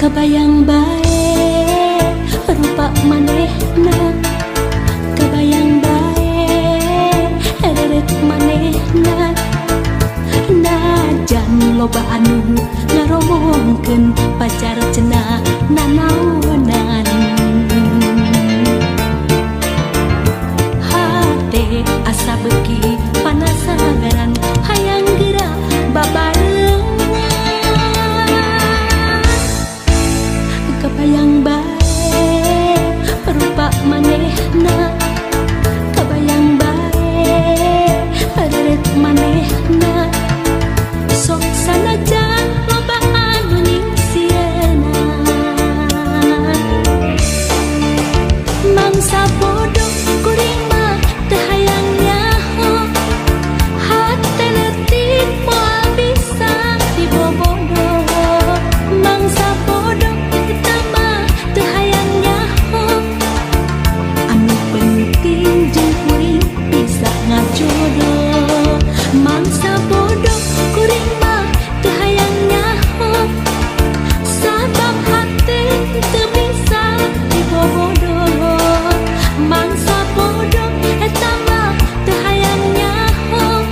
Kebayang bae rupa manehna, kebayang bae reret manehna. Najan loba anu ngaromongkeun pacar cenah nanaonan, hate asa beuki panasaran hayang geura babarengan. Kebayang bae rupa manehna, kebayang bae reret manehna. Sok sanajan loba anu nyingsieunan, mangsa bodoh kuring mah teu hayang nyaho. Hate leutik moal bisa dibobodo. Mangsa bodoh eta mah teu hayang nyaho. Anu penting jeung kuring bisa ngajodoh. Mangsa bodoh kuring mah teu hayang nyaho, sabab hate teu bisa dibobodo. Mangsa bodoh eta mah teu hayang nyaho.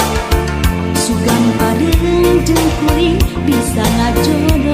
Sugan bareng jeung kuring bisa ngajodoh.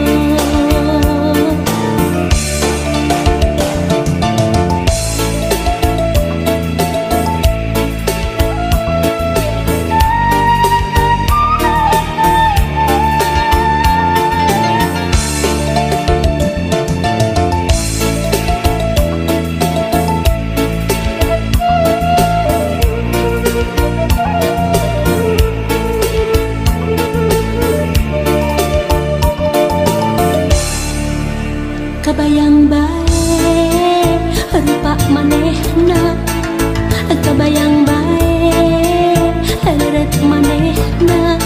Kebayang bae rupa manehna, kebayang bae reret manehna.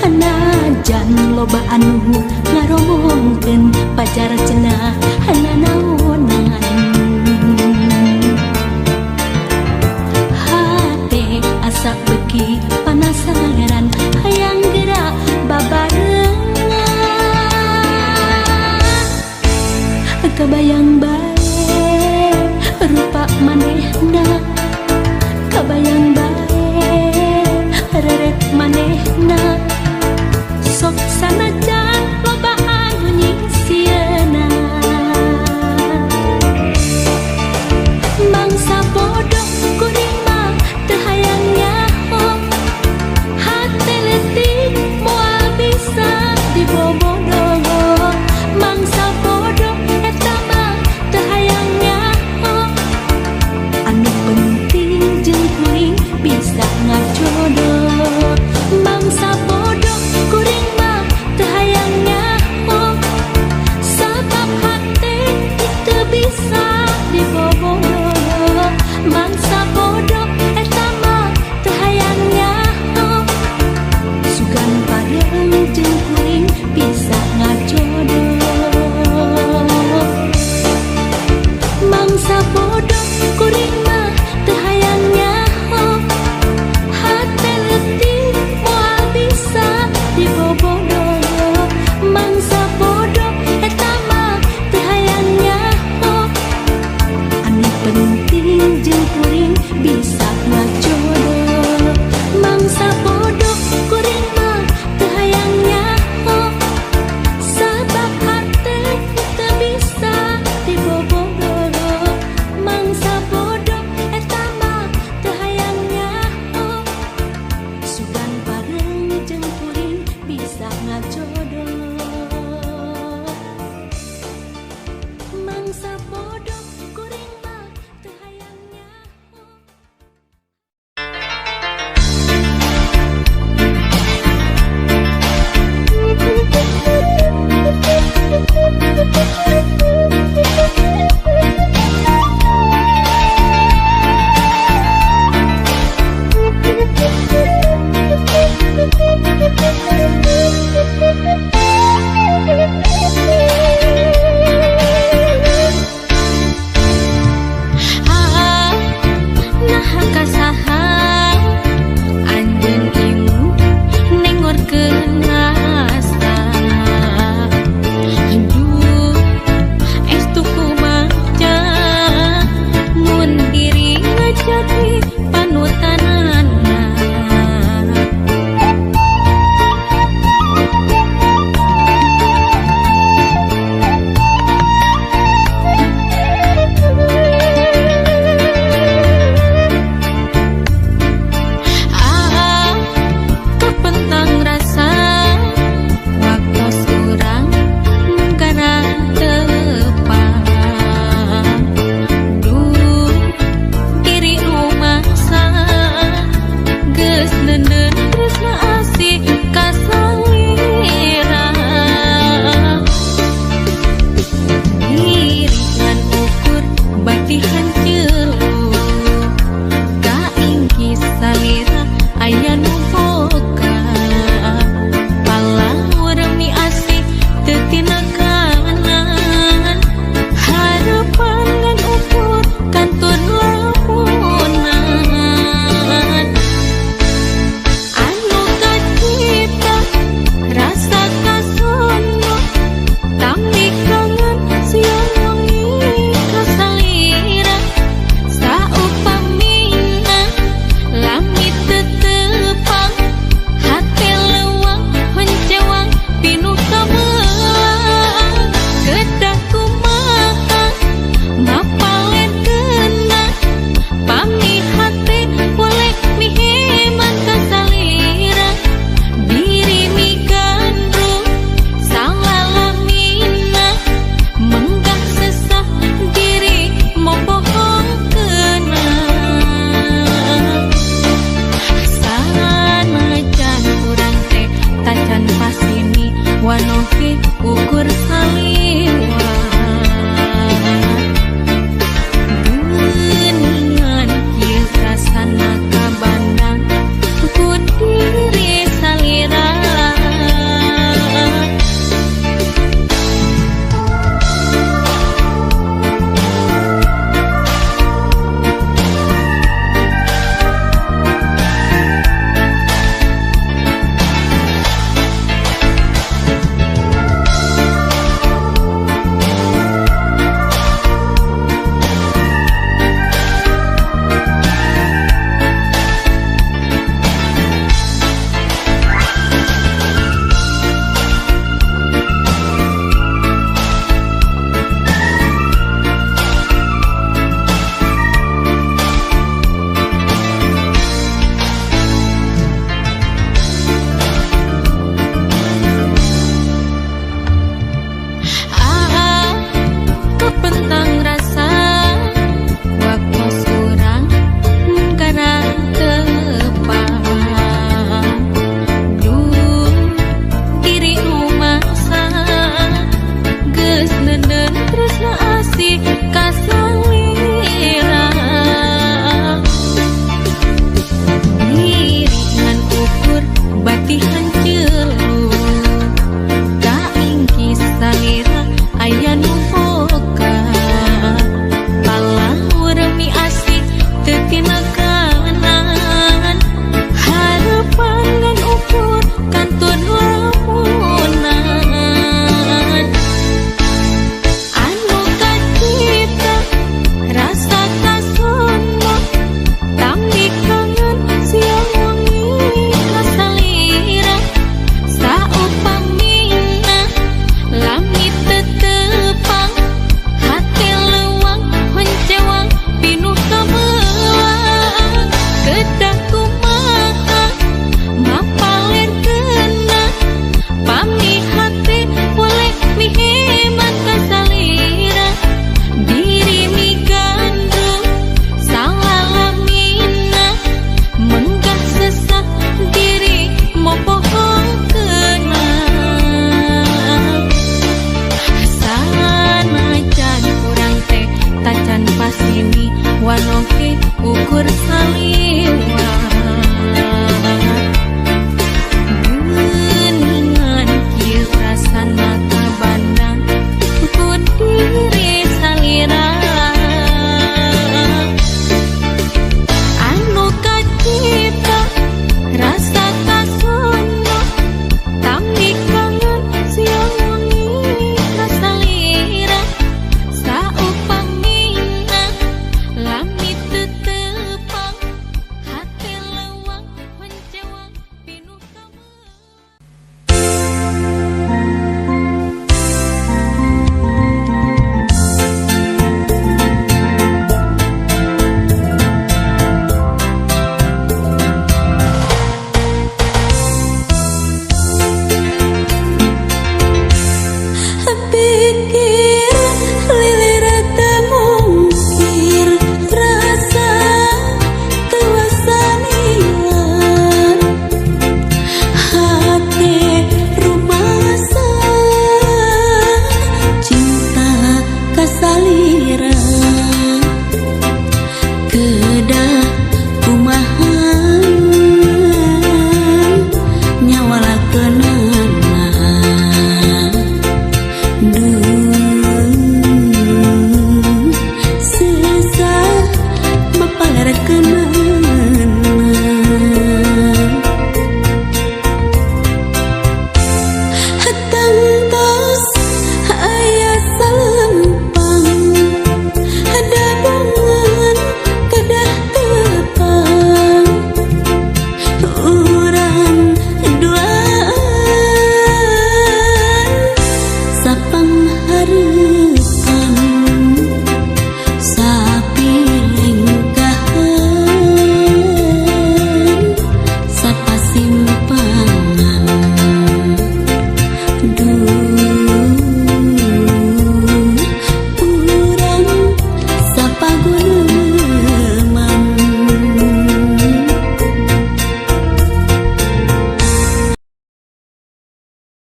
Najan loba anu ngaromongkeun pacar cenah nanaonan, hate asa beuki panasaran hayang geura babarengan. Kebayang bae rupa manehna, kebayang bae reret manehna. Sok sanajan loba anu nyingsieunan, mangsa bodoh kuring mah teu hayang nyaho. Hate leutik moal bisa dibobodo. Mangsa bodoh eta mah teu hayang nyaho. Anu penting jeung kuring bisa ngajodoh. Mangsa bodoh kuring mah teu hayang nyaho, sabab hate teu bisa dibobodo. Mangsa bodoh eta mah teu hayang nyaho. Sugan bareng jeung kuring bisa ngajodoh. Mangsa bodoh kuring mah teu hayang nyaho. Hate leutik moal bisa dibobodo. Mangsa bodoh eta mah teu hayang nyaho. Anu penting jeung kuring bisa ngajodoh. Mangsa bodoh kuring mah teu hayang nyaho. Tanpa sini wanohi ukur saliwat.